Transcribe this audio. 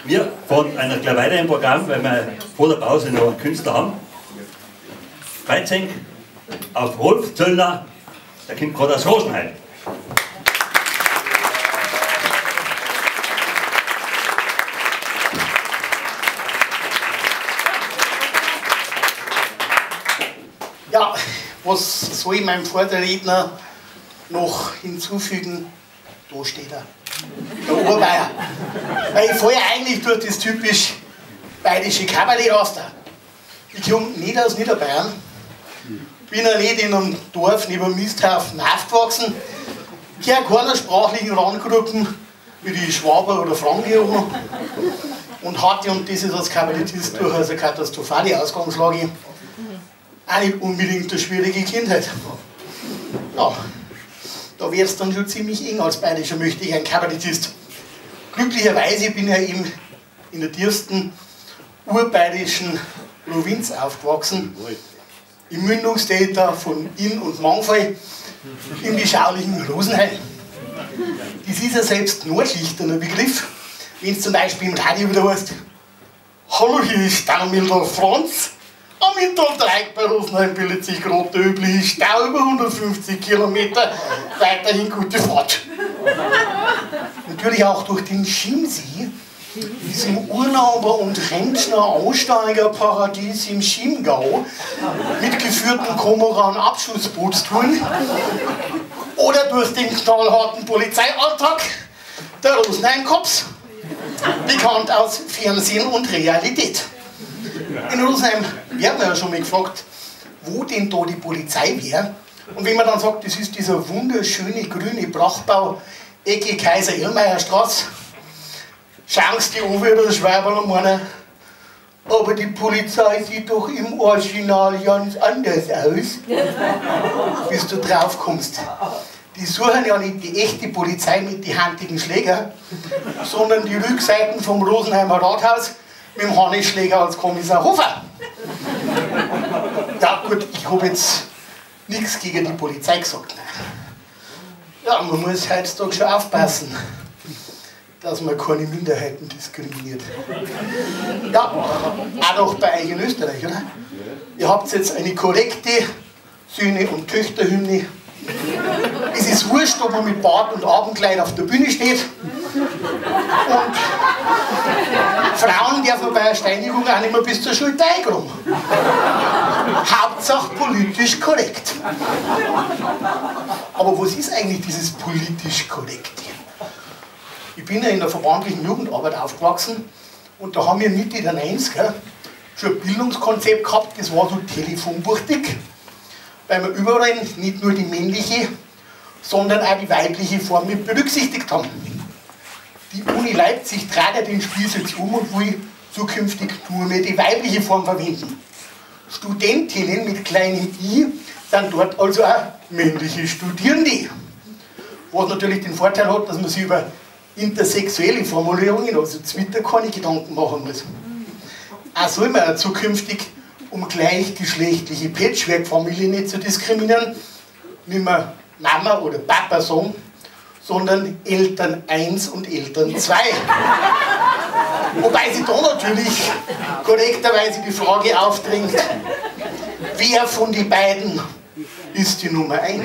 Wir fahren eigentlich gleich weiter im Programm, weil wir vor der Pause noch einen Künstler haben. Freizeng auf Rolf Zöllner, der kommt gerade aus Rosenheim. Ja, was soll ich meinem Vorredner noch hinzufügen? Da steht er, der Oberbayer. Weil ich fahre ja eigentlich durch das typisch bayerische Kabarett raus da. Ich komme nicht aus Niederbayern, bin auch nicht in einem Dorf neben einem Misthaufen aufgewachsen, gehöre keiner sprachlichen Randgruppen wie die Schwaber oder Franken und hatte, und das ist als Kabarettist durchaus eine katastrophale Ausgangslage, auch nicht unbedingt eine schwierige Kindheit. Ja, da wird es dann schon ziemlich eng als bayerischer möchte ich ein Kabarettist. Glücklicherweise bin ich ja eben in der tiefsten urbayerischen Provinz aufgewachsen, im Mündungsdelta von Inn und Mangfall im beschaulichen Rosenheim. Das ist ja selbst Nordlichterner Begriff, wenn es zum Beispiel im Radio wieder heißt: Hallo, hier ist Staumilder Franz. Am Mitteldreieck bei Rosenheim bildet sich gerade der übliche Stau über 150 Kilometer. Weiterhin gute Fahrt. Natürlich auch durch den Chiemsee, diesem Urlauber- und Rentner-Aussteigerparadies im Chiemgau, mit geführten Kormoran-Abschussbootstouren oder durch den knallharten Polizeialltag der Rosenheim-Cops, bekannt aus Fernsehen und Realität. In Rosenheim werden wir ja schon mal gefragt, wo denn da die Polizei wäre. Und wenn man dann sagt, das ist dieser wunderschöne grüne Prachtbau, Ecke Kaiser-Irlmayer-Straße, schauen sie die an wie der Schweiberl und meinen, aber die Polizei sieht doch im Original ganz anders aus, bis du drauf kommst. Die suchen ja nicht die echte Polizei mit den handigen Schlägern, sondern die Rückseiten vom Rosenheimer Rathaus mit dem Hannes-Schläger als Kommissar Hofer. Ja gut, ich habe jetzt nichts gegen die Polizei gesagt. Ja, man muss heutzutage schon aufpassen, dass man keine Minderheiten diskriminiert. Ja, auch noch bei euch in Österreich, oder? Ihr habt jetzt eine korrekte Söhne- und Töchterhymne. Es ist wurscht, ob man mit Bart und Abendkleid auf der Bühne steht. Und Frauen dürfen bei der Steinigung auch nicht mehr bis zur Schulter eingraben. Hauptsache politisch korrekt. Aber was ist eigentlich dieses politisch Korrekte? Ich bin ja in der verbandlichen Jugendarbeit aufgewachsen und da haben wir Mitte der 90er schon ein Bildungskonzept gehabt, das war so telefonbuchtig, weil wir überall nicht nur die männliche, sondern auch die weibliche Form mit berücksichtigt haben. Die Uni Leipzig trat ja den Spieß jetzt um und will zukünftig nur mehr die weibliche Form verwenden. Studentinnen mit kleinem i sind dort also auch männliche Studierende. Was natürlich den Vorteil hat, dass man sich über intersexuelle Formulierungen, also Twitter, keine Gedanken machen muss. Auch soll man ja zukünftig, um gleichgeschlechtliche Patchwork-Familien nicht zu diskriminieren, nicht mehr Mama oder Papa sagen, sondern Eltern 1 und Eltern 2. Wobei sich da natürlich korrekterweise die Frage aufdrängt, wer von den beiden ist die Nummer 1?